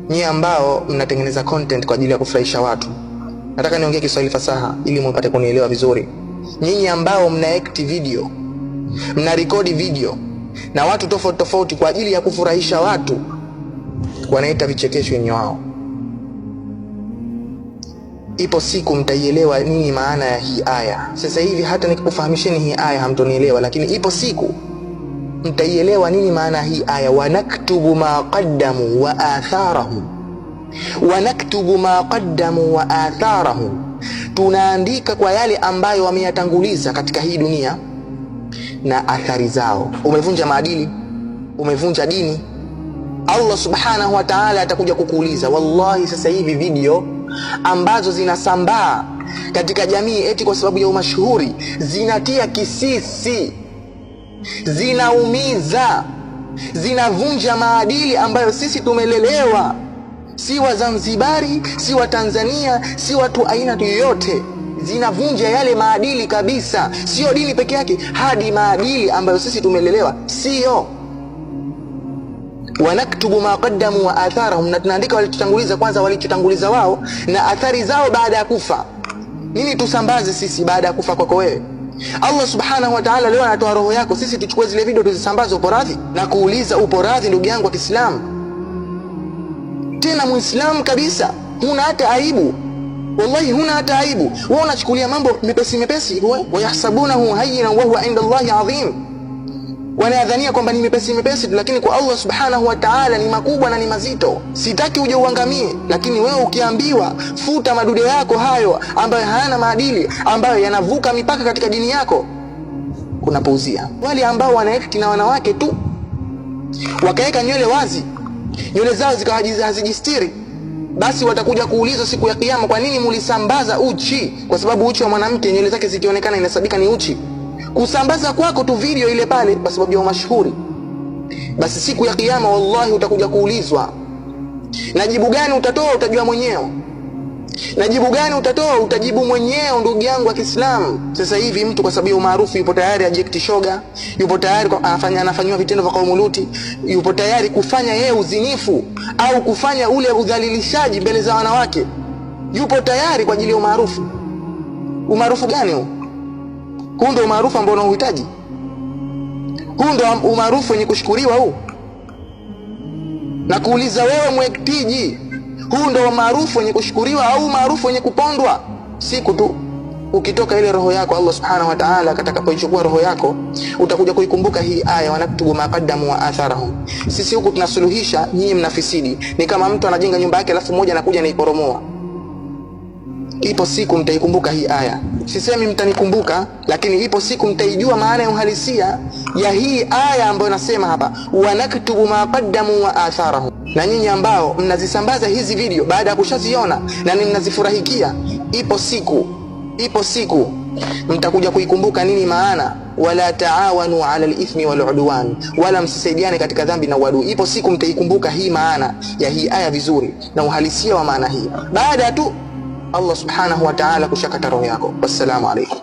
Nyie ambao mnatengeneza content kwa ajili ya kufurahisha watu, nataka niongee Kiswahili fasaha ili mpate kunielewa vizuri. Nyinyi ambao mna act video, mna rekodi video na watu tofauti tofauti kwa ajili ya kufurahisha watu, wanaita vichekesho wenye wao. Ipo siku mtaielewa nini maana ya hii aya. Sasa hivi hata nikikufahamisheni hii aya hamtonielewa, lakini ipo siku mtaielewa nini maana hii aya, wanaktubu ma qaddamu wa atharahum, wanaktubu ma qaddamu wa atharahum, tunaandika kwa yale ambayo wameyatanguliza katika hii dunia na athari zao. Umevunja maadili, umevunja dini, Allah subhanahu wa ta'ala atakuja kukuuliza. Wallahi, sasa hivi video ambazo zinasambaa katika jamii eti kwa sababu ya umashuhuri zinatia kisisi, zinaumiza, zinavunja maadili ambayo sisi tumelelewa, si Wazanzibari, si wa Tanzania, si watu aina yoyote. Zinavunja yale maadili kabisa, sio dini peke yake, hadi maadili ambayo sisi tumelelewa, sio wanaktubu ma qaddamu wa atharahum, na tunaandika walichotanguliza kwanza, walichotanguliza wao na athari zao baada ya kufa. Nini tusambaze sisi baada ya kufa kwako wewe? Allah subhanahu wa ta'ala leo anatoa roho yako, sisi tuchukue zile video tuzisambaze? Upo radhi? Na kuuliza, upo radhi ndugu yangu wa Kiislamu? Tena Muislamu kabisa, huna hata aibu. Wallahi huna hata aibu. Wewe unachukulia mambo mepesi mepesi, wayahsabunahu hayyinan wa huwa inda Allahi adhim, wanayadhania kwamba ni mepesi mepesi, lakini kwa Allah subhanahu wa ta'ala ni makubwa na ni mazito. Sitaki uje uangamie, lakini wewe ukiambiwa futa madude yako hayo ambayo hayana maadili, ambayo yanavuka mipaka katika dini yako, unapuuzia. Wale ambao wanaekti na wanawake tu wakaweka nywele wazi, nywele zao zikawa hazijistiri, basi watakuja kuulizwa siku ya Kiyama, kwa nini mulisambaza uchi? Kwa sababu uchi wa mwanamke nywele zake zikionekana inasabika ni uchi. Kusambaza kwako tu video ile pale kwa sababu ya umashuhuri, basi siku ya Kiyama wallahi utakuja kuulizwa, na jibu gani utatoa utajua mwenyewe, na jibu gani utatoa utajibu mwenyewe, ndugu yangu wa Kiislamu. Sasa hivi mtu kwa sababu ya umaarufu yupo tayari ajekti shoga, yupo tayari anafanyiwa vitendo vya kaumu Luti, yupo tayari kufanya yeye uzinifu au kufanya ule udhalilishaji mbele za wanawake, yupo tayari kwa ajili ya umaarufu. Umaarufu gani huu? Huu ndio umaarufu ambao unauhitaji? Huu ndio umaarufu wenye kushukuriwa huu? Na kuuliza wewe mwektiji, huu ndio umaarufu wenye kushukuriwa au umaarufu wenye kupondwa? Siku tu ukitoka ile roho yako, Allah subhanahu wa ta'ala atakapoichukua roho yako, utakuja kuikumbuka hii aya, wanaktubu ma qaddamu wa atharahum. Sisi huku tunasuluhisha, nyinyi mnafisidi. Ni kama mtu anajenga nyumba yake alafu mmoja anakuja anaiporomoa. Ipo siku mtaikumbuka hii aya. Sisemi mtanikumbuka, lakini ipo siku mtaijua maana ya uhalisia ya hii aya ambayo nasema hapa, wanaktubu ma qaddamu wa atharahum. Na nyinyi ambao mnazisambaza hizi video baada ya kushaziona na ni mnazifurahikia, ipo siku, ipo siku mtakuja kuikumbuka nini maana wala taawanu ala alithmi waludwan, wala msisaidiane katika dhambi na uadui. Ipo siku mtaikumbuka hii maana ya hii aya vizuri na uhalisia wa maana hii baada tu Allah subhanahu wa ta'ala kushakata roho yako. Wassalamu alaikum.